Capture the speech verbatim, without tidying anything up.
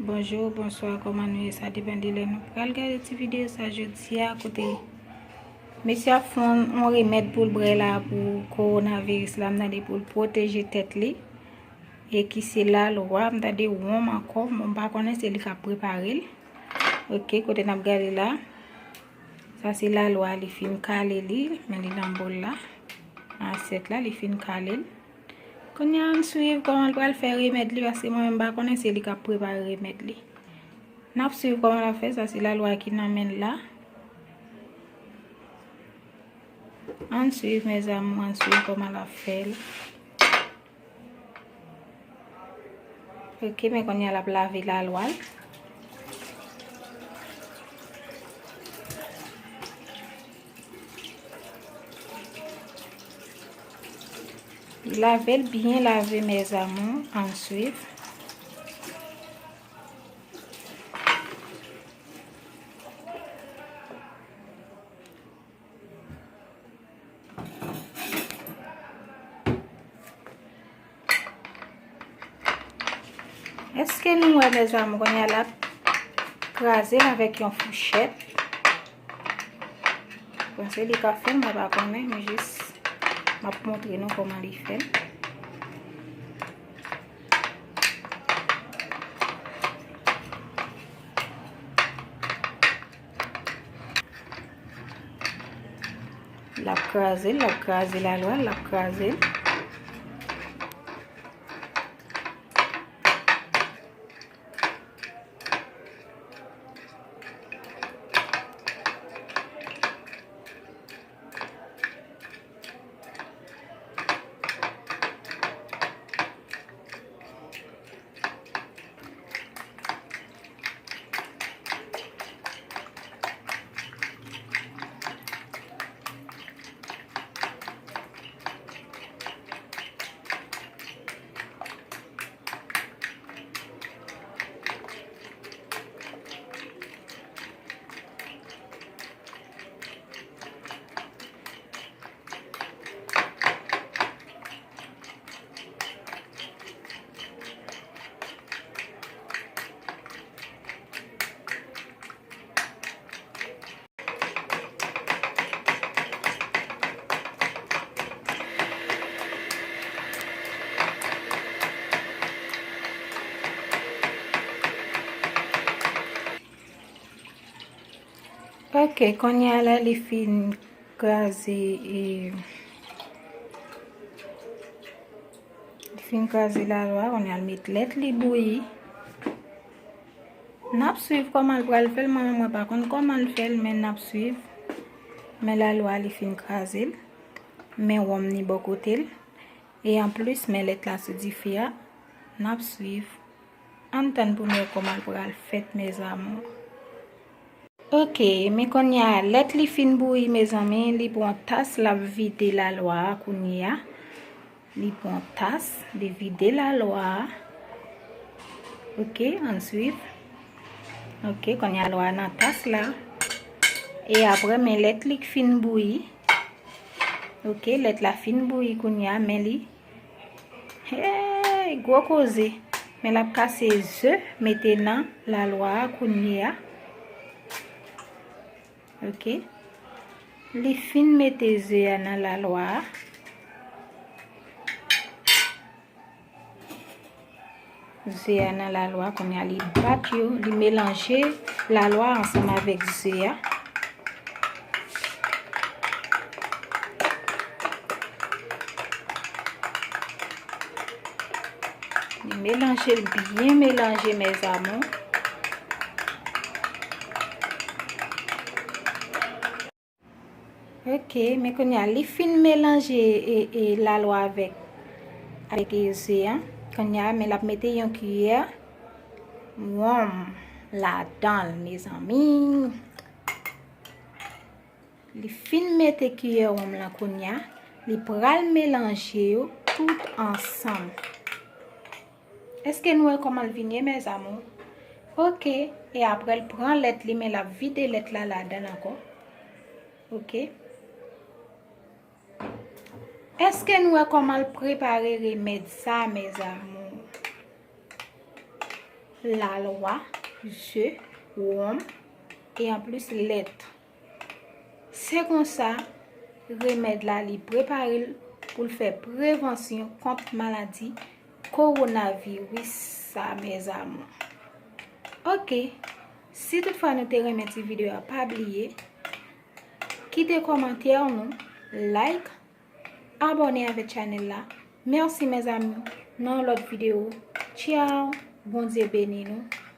Bonjou, bonswa, kòman nou ye? Sa depann de lè nou pral gade ti videyo sa jodi a, kote mesye ap fè yon, yon remèd pou l bwè la pou kowonaviris la, m tande pou l pwoteje tèt li. E ki se lalwa, m tande wonm ankò, bon, m pa konnen se li k ap prepare l. Ok, kote n ap gade la. Sa se lalwa, li fin kale li, men li nan bòl la. Nan asyèt la, li fin kale l. Kounye a, ann swiv kòman l pral fè remèd li, paske mwen menm m pa konnen se li k ap prepare remèd li. N ap swiv kòman l ap fè, sa se lalwa ki nan men l la. Ann swiv, mes amours, ann swiv kòman l ap fè l. Ok, men kounye a l ap lave lalwa l. Li lave l byen lave, mes amours, ann swiv. Èske nou wè, mes amours, kounye a l ap kraze l avèk yon fouchèt? Bon, se li k ap fè l, mwen pa konnen, men jis m ap montre nou kòman li fè l. L ap kraze l, l ap kraze lalwa l, l ap kraze l. Ok, kounye a la li fin kraze, e, li fin kraze lalwa, kounye a l met lèt li bouyi. N ap swiv kòman l pral fè l, mwen menm mwen pa konn kòman l fè l, men n ap swiv. Men lalwa li fin kraze l, men wonm ni bò kote l. E anplis, men lèt la sou dife a, n ap swiv. Ann tann pou nou wè kòman l pral fèt, mes amours. Ok, men kounye a, lèt li fin bouyi, mezanmi, li pran tas, l ap vide lalwa a kounye a. Li pran tas, li vide lalwa a. Ok, ann swiv. Ok, kounye a lalwa a nan tas la. E apre, men lèt li k fin bouyi. Ok, lèt la fin bouyi kounye a, men li Hey, gwo koze. Men l ap kase ze, mete nan lalwa a kounye a. Ok. Li fin mete ze a nan lalwa a. Ze a nan lalwa, kounye a li bat yo, li melanje lalwa ansanm avèk ze a. Li melanje l byen melanje, mes amours. Ok, men kounye a, li fin melanje e, e lalwa avèk, avèk e ze a. Kounye a, men l ap mete yon kiyè wonm ladan l, mezanmi. Li fin mete kiyè wonm lan kounye a, li pral melanje yo tout ansanm. Èske nou wè kòman l vin ye, mes amours? Ok, e apre l pran lèt li, men l ap vide lèt la ladan l ankò. Ok. Èske nou wè kòman l prepare remèd sa, mes amours? lalwa, ze, wonm, e anplis lèt. Se konsa, remèd la li prepare l pou l fè prevansyon kont maladi kowonaviris sa, mes amours. Ok, si toutfwa nou te renmen ti videyo a, pa bliye kite kòmantè nou, like, abòne avèk chanèl la. Mèsi, mes amours. Nan yon lòt videyo. Tchaw. Bondye beni nou.